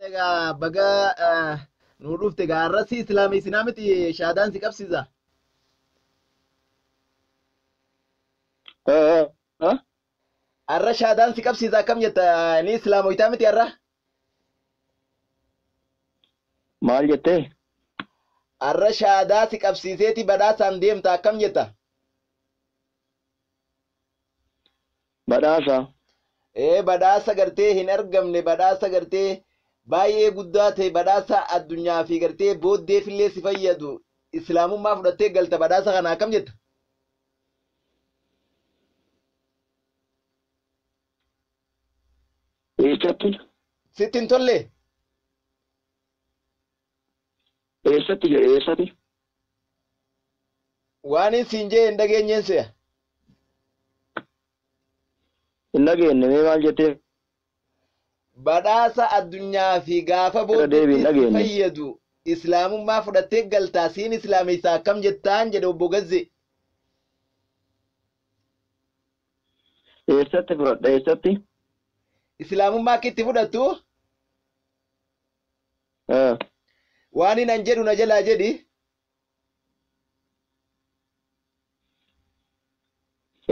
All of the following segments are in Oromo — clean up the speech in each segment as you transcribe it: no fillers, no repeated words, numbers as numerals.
Egaa baga nu dhufte gaa arrasi islaamessinaa miti shaadaan si qabsiisa. Arra shaadaan si qabsiisa akkam jetta ni islaamoytaa miti arra? Maal jettee? Arra shaadaa si qabsiiseeti badhaasaan deemta akkam jetta? Badhaasa. Ee badhaasa gartee hin argamne badhaasa gartee baay'ee guddaa ta'e badhaasa addunyaa fi gartee booddeefillee si fayyadu islaamummaa fudhattee galta badhaasa kana akkam jetta? Eessatti? Sitti hin tolle? Eessatti jedhe eessatti? Waan hin siin jee hin dhageenyeen se'a. Hin dhageenye mee maal jettee? Badhaasa addunyaa fi gaafa Irra deebiin booddeetti si dhageenye. fayyadu islaamummaa fudhattee galtaa siin islaamessaa akkam jettaan jedhe obbo Gazzee. Eessatti fudhadha eessatti? Islaamummaa akka itti fudhattu waan hin an jedhu na jalaa jedhi.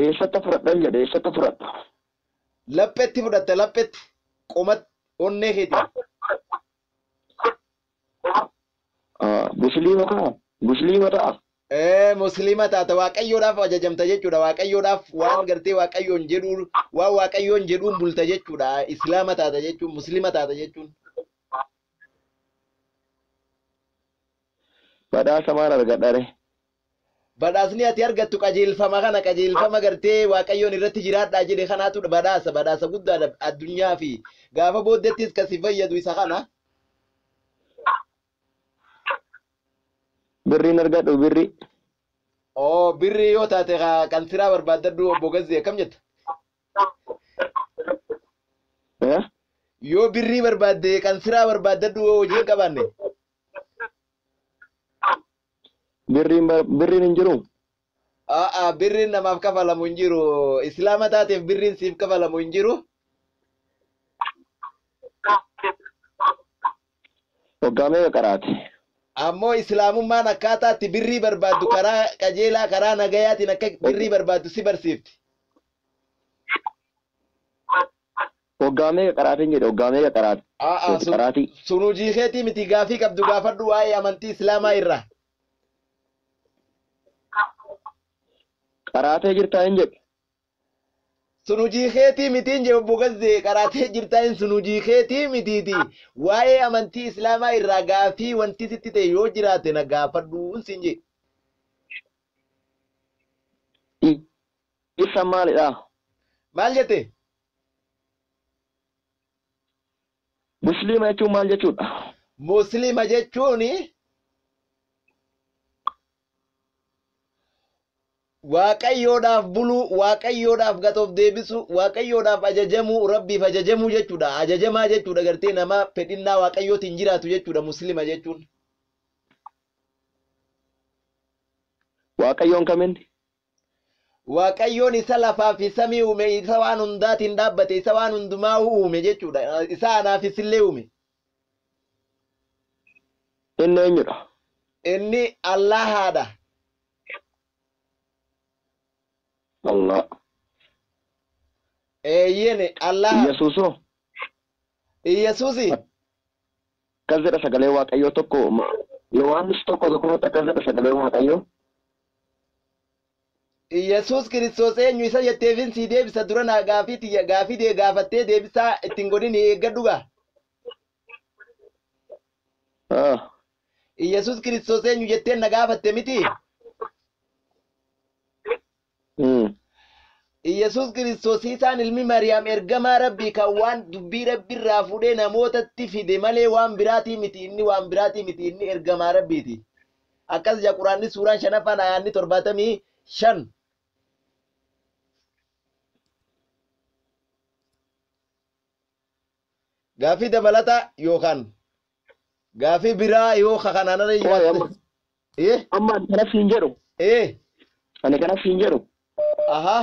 Eessatti fudhadhan jedhe eessatti fudhadha? Laphetti fudhatta laphetti qomatti onnee keetiin. Musliima ta'a? Musliima ta'a? Ee musliima taata waaqayyoodhaaf ajajamta jechuudha waaqayyoodhaaf waan gartee waaqayyoon jedhuun waan waaqayyoon jedhuun bulta jechuudha islaama taata jechuun musliima taata jechuun. Badhaasa maal argadha ree? Badhaasni ati argattu qajeelfama kana qajeelfama gartee waaqayyoon irratti jiraadhaa jedhe kanaatu badhaasa badhaasa guddaadha addunyaa fi gaafa booddeettis kan si fayyadu isa kana. Birriin argadhu birri. Oo birrii yoo taate kan siraa barbaaddadhu obbo Gazzee akkam jetta? Yoo birrii barbaadde kan siraa barbaaddadhu yoo hojii hin qabaanne. Birriin hin jiru? Aa birriin namaaf kafalamu hin jiru. Islaama taateef birriin siif kafalamu hin jiru. Waggaa meeqa qaraate? Ammoo islaamummaan akkaataa itti birrii barbaaddu karaa qajeelaa karaa nagayaatiin akka birrii barbaaddu si barsiifti. Waggaa meeqa qaraateen jedhe waggaa meeqa qaraate? Aa Qaraatii. sun hojii keetii miti gaafii qabdu gaafadhu waa'ee amantii islaamaa irraa. Qaraatee jirtaa hin jedhe. Sun hojii keetii mitiin jedhe obbo Gazzee qaraatee jirtaa hin sun hojii keetii mitiiti. Waa'ee amantii islaamaa irraa gaafii wanti sitti ta'e yoo jiraate na gaafadhu siin jedhe. Ibsa maalidha? Maal jette? Musliima jechuun maal jechuudha? Musliima jechuun waaqayyoodhaaf buluu, waaqayyoodhaaf gatoof deebisuu, waaqayyoodhaaf ajajamuu, rabbiif ajajamuu jechuudha. Ajajamaa jechuudha gartee nama fedhinnaa waaqayyootiin jiraatu jechuudha musliima jechuun. Waaqayyoon kamiin? Waaqayyoon isa lafaa fi samii uume, isa waan hundaatiin dhaabbate, isa waan hundumaa uume jechuudha. Isa anaafis illee uume. Inni eenyudha? Inni Allahaadha. Allah. Eeyyene Allaha. Yesuusoo? Iyyasuusi. Akkas jedha sagalee Waaqayyoo tokko Yohaannis tokko tokkotti akkas jedha sagalee Waaqayyoo. Iyyasuus Kiristoos eenyu isa jetteefin sii deebisa dura naa gaafii tiyya gaafii dee gaafattee deebisaa ittiin godhin eeggadhu gaa. Iyyasuus Kiristoos eenyu jetteen na gaafatte miti? Iyyasuus Kiristoos isaan ilmi Mariyaam ergamaa Rabbii kan waan dubbii Rabbi irraa fuudhee namootatti fide malee waan biraatii miti inni waan biraatii miti inni ergamaa Rabbiiti. Akkas jedha Quraanni suuraan shanaffaan ayaanni 75. Gaafii dabalataa yookaan gaafii biraa yoo kanaan ala Qoy amma. Amma ani kanas hin jedhu. Ani kanas hin jedhu. Aha.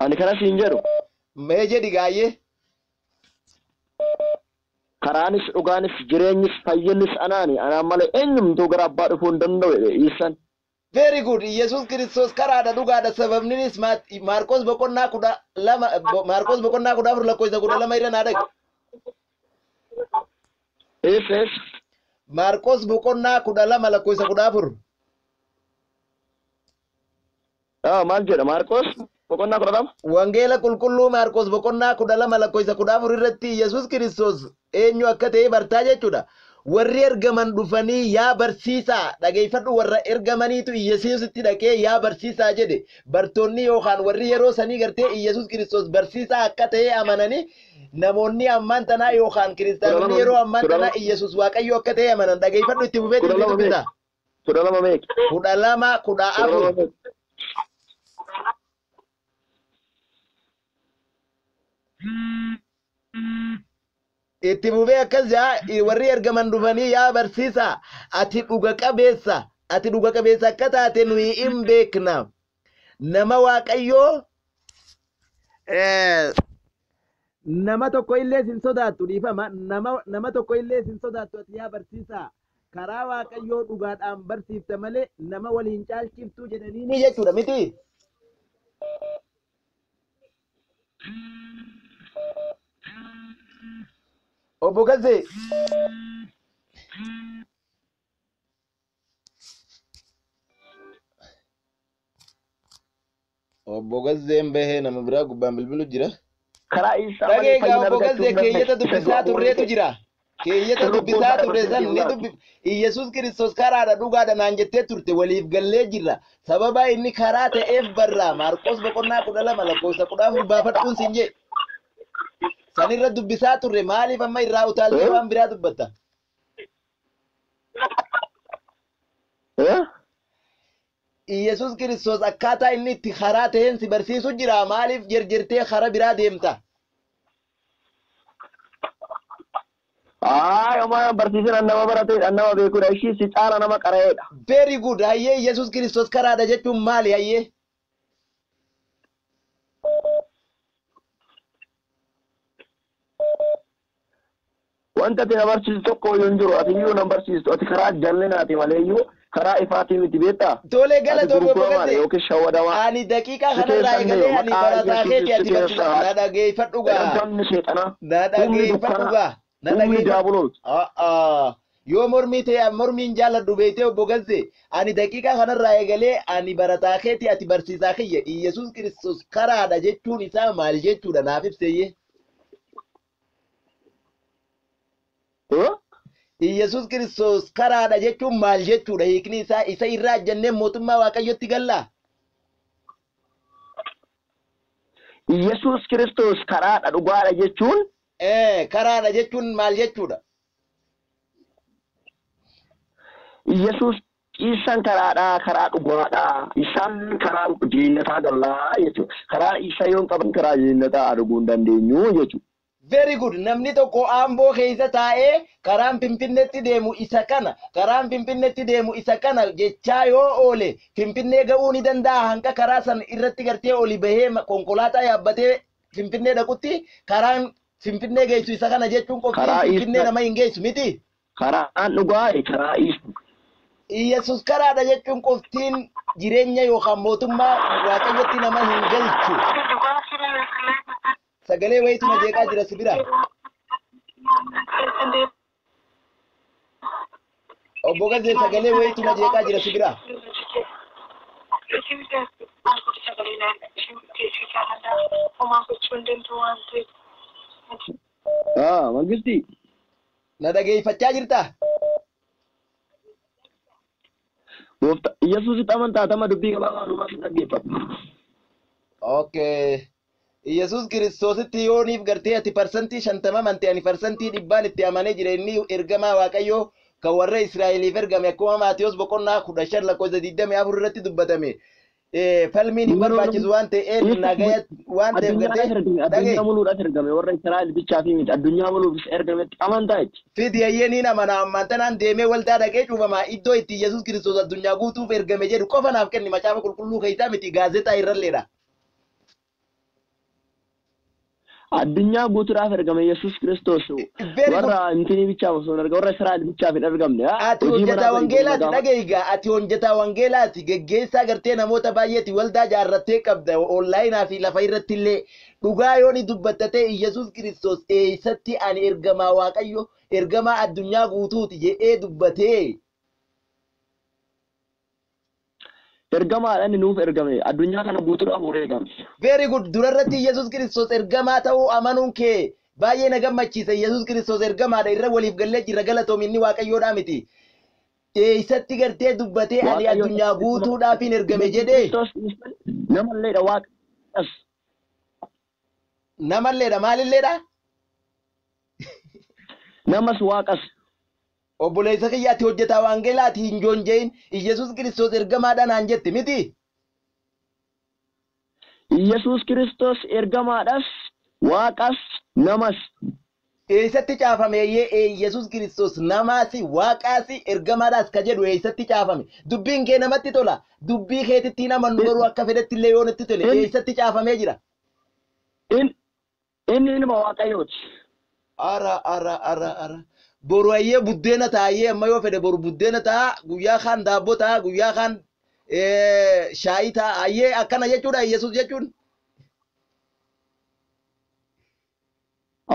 Ani kanas hin jedhu. Mee jedhi gaayyee. Karaanis dhugaanis jireenyis fayyinnis anaani. Anaan malee eenyumtuu gara abbaa dhufuu hin danda'u jedhe Iisaan. Very good. Yesuus Kiristoos karaadha dhugaadha. Sababninis Maarqos boqonnaa 12, Maarqos boqonnaa 14 lakkoofsa 12 irra naa dhaqi. Eessa eessa? Maarqos boqonnaa 12 lakkoofsa 14. Maal jedha Maarqos boqonnaa 12? Wangeela qulqulluu Maarqos boqonnaa 12 lakkoofsa 14 irratti Yesuus Kiristoos eenyu akka ta'e bartaa jechuudha. Warri ergaman dhufanii yaa barsiisaa dhageeffadhu, warra ergamaniitu Yesuusitti dhaqee yaa barsiisaa jedhe. Bartoonni yookaan warri yeroo sanii gartee Yesuus Kiristoos barsiisaa akka ta'e amananii, namoonni ammaan tanaa yookaan kiristaanonni yeroo ammaan tanaa Yesuus Waaqayyo akka ta'e amanan. Dhageeffadhu, itti fufeetti dubbisa. 12 meeqa? 12 14. Itti fufee akkas jedha: warri ergaman dhufanii yaa barsiisaa, ati dhuga qabeessa akka taate nuyi hin beekna, nama Waaqayyoo nama tokko illee sin sodaattu, dhiifama, nama tokko illee sin sodaattu. Ati yaa barsiisaa karaa Waaqayyoo dhugaadhaan barsiifta malee nama waliin caalchiftuu jedhanii ni jechuudha miti. Obbo Gazzee. Obbo Gazzeen bahee nama biraa gubbaan bilbilu jira. Karaa isaa malee Dhagee egaa fayyina obbo argachuu Gazzee hin keeyyata dandeessu. dubbisaa turreetu jira. Keeyyata dubbisaa turre san ni dubbi. Iyyasuus Kiristoos karaadha dhugaadha naan jettee turte, waliif gallee jirra. Sababa inni karaa ta'eef barraa Maarqos boqonnaa 12 lakkoofsa 14 baafadhuun sin jee. Sanirra dubbisaa turre, maaliif amma irraa utaaltee waan biraa dubbatta? Eh? Iyyasuus Kiristoos akkaataa inni itti karaa ta'een si barsiisu jira, maaliif jerjertee karaa biraa deemta? Ay, homaa barsiisan, nama barateedha, nama beekudha. Ishii si caala nama qara'eedha. Very good. Hayyee, Iyyasuus Kiristoos karaadha jechuun maali hayyee? Wanta ati na barsiistu tokko iyyuu hin jiru. Ati iyyuu na barsiistu. Ati karaa jallinaati malee iyyuu karaa ifaatii miti, beektaa? Tolee, Ati galatoomi obbo gurguramaadha Gazzee. yookiin shawwadamaa. Ani daqiiqaa Si kanarraa keessan eegalee deema. ani Maqaa barataa keeti, Yesuusis ati si barsiisa. keessa. Na dhageeffadhu gaa. Ergamni seexanaa. Na Humni dhageeffadhu dukkanaa. gaa. Na Humni dhageeffadhu. daabuloos. A'aa. Yoo mormii ta'e mormiin jaalladhu beektee obbo Gazzee. Ani daqiiqaa kanarraa eegalee ani barataa keeti, ati barsiisaa kiyya. Iyyasuus Kiristoos karaadha jechuun isaa maal jechuudha, naaf ibseyyee? Eh? Iyyasuus Kiristoos karaadha jechuun maal jechuudha hiikni isaa? Isa irraa jennee mootummaa Waaqayyotti gallaa? Yesuus Kiristoos karaadha dhugaadha jechuun Karaadha jechuun maal jechuudha? Yesuus isaan karaadha, karaa dhugaadha. Isaan karaa jeennataa gallaa jechuudha. Karaa isa yoo hin qaban karaa jeennataa arguu hin dandeenyu jechuudha. Very good. Namni tokko Aamboo keessa taa'ee karaan Finfinneetti deemu isa kana, karaan Finfinneetti deemu isa kana jechaa yoo oole, Finfinnee ga'uu ni danda'a? Hanqa karaa san irratti gartee oli bahee konkolaataa yaabbatee Finfinnee dhaqutti, karaan Finfinnee geessu isa kana jechuun qofti Karaa Finfinnee isa nama hin geessu miti. Karaan dhugaa karaa isa. Iyesus karaadha jechuun qoftiin jireenya yookaan mootummaa Waaqayyotti nama hin galchu. Sagalee wayitu na jeeqaa jira si bira. Obbo Gazzee, sagalee wayitu na jeeqaa jira si bira. Ah, mangisti. Na dhageeffachaa jirtaa? Gooftaa Yesuusitti amantaa tama dubbii gabaabaa duubaa si dhaggeeffatu. Okay. Yesuus Kiristoositti yooniif gartee ati 50% amante, ani 100%n itti amanee jira. Inni ergamaa Waaqayyoo kan warra Israa'eliif ergame, akkuma Maatiyos boqonnaa 15 lakkoofsa 24 irratti dubbatame. Falmiin hin barbaachisu waan ta'eef, nagaya waan ta'eef Addunyaadhaaf gartee ergame, dhagaye. Addunyaa muluudhaaf ergame, warra Israa'el bichaa fi miti, addunyaa muluufis ergametti amantaa jechi. Fidi hayyee, niin amana. Ammaan tanaan deemee waldaa dhaqee cuufamaa. Iddoo itti Yesuus Kiristoos addunyaa guutuuf ergame jedhu qofa naaf kenni, macaafa qulqulluu keessaa miti, gaazexaa irralleedha. Addunyaa guutuudhaaf ergame Yesuus Kiristoos. Very good. Warra intinii bichaaf osoo hin argamne, warra Israa'el bichaaf hin argamne. Ati Hojii hojjetaa manaa gadi wangeelaati gaafa. dhageeygaa. Ati hojjetaa wangeelaati geggeessaa gartee namoota baay'eeti waldaa jaarrattee qabda onlaayinaa fi lafa irratti illee dhugaa yoo ni dubbatta ta'e Iyyasuus Kiristoos eessatti ani ergamaa Waaqayyo ergamaa addunyaa guutuuti jedhee dubbatee. Ergamaadha inni nuuf ergame. Addunyaa kana guutuudhaaf wareegame. Very good. Durarratti Iyyasuus Kiristoos ergamaa ta'uu amanuun kee baay'ee na gammachiisa. Iyyasuus Kiristoos ergamaadha. Irra waliif gallee jirra galatoom inni Waaqayyoodhaa miti. Eessatti gartee dubbatee ani Waaqayyo addunyaa guutuudhaafin ergame jedhee Kiristoos namalleedha waaqas. Namalleedha maalilleedha? Namas waaqas. Obboleessa kiyya ati hojjetaa wangeelaati hin joonje'in. Iyyasuus Kiristoos ergamaadha naan jette miti. Yesuus Kiristoos ergamaadhas waaqas namas. Eessatti caafame eeyyee Iyyasuus Kiristoos namaasi waaqaasi ergamaadhaas ka jedhu eessatti caafame? Dubbiin kee namatti tola. Dubbii keetitti hin amannu garuu akka fedhetti illee yoo nutti tole eessatti caafamee jira? Inni ilma Waaqayyooti. Ara ara ara ara. Boru ayyee buddeena taa'ee amma yoo fedhe boru buddeena ta'a guyyaa kaan daabboo ta'a guyyaa kaan shaayii ta'a ayyee akkana jechuudha Iyyasuus jechuun.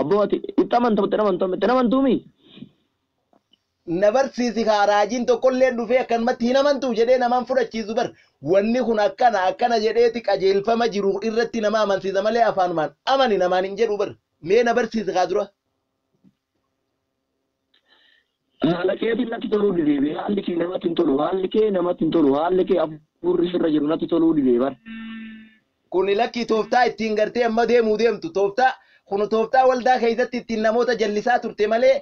Abboo ati itti amantu itti amantu itti amantuumi? Na barsiisi kaa raajiin tokkollee dhufee akkanumatti hin amantu jedhee namaan fudhachiisu bar wanni kun akkana akkana jedheeti qajeelfama jiru irratti nama amansiisa malee afaanumaan amani namaan hin jedhu bar mee na barsiisi kaa dura. Haala keetiin natti toluu didee haalli kee namatti hin tolu haalli kee namatti hin tolu haalli kee hafuurri sirra jiru natti toluu didee bar. Kuni lakkii tooftaa ittiin gartee amma deemuu deemtu tooftaa kun tooftaa waldaa keessatti ittiin namoota jallisaa turte malee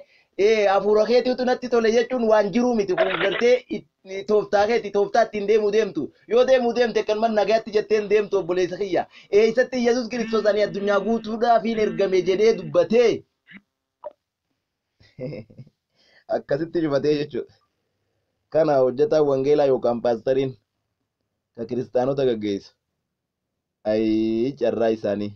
hafuura keetiitu natti tole jechuun waan jiruu miti kun gartee tooftaa keeti tooftaa ittiin deemuu deemtu yoo deemuu deemte kanuma nagaatti jetteen deemtu obboleessa kiyya eessatti Yesuus Kiristoos ani addunyaa guutuudhaafiin ergame jedhee dubbatee akkasitti cufatee jechuudha. Kana hojjetaan wangeelaa yookaan paastariin ka kiristaanota gaggeessu. Ayii carraa isaanii.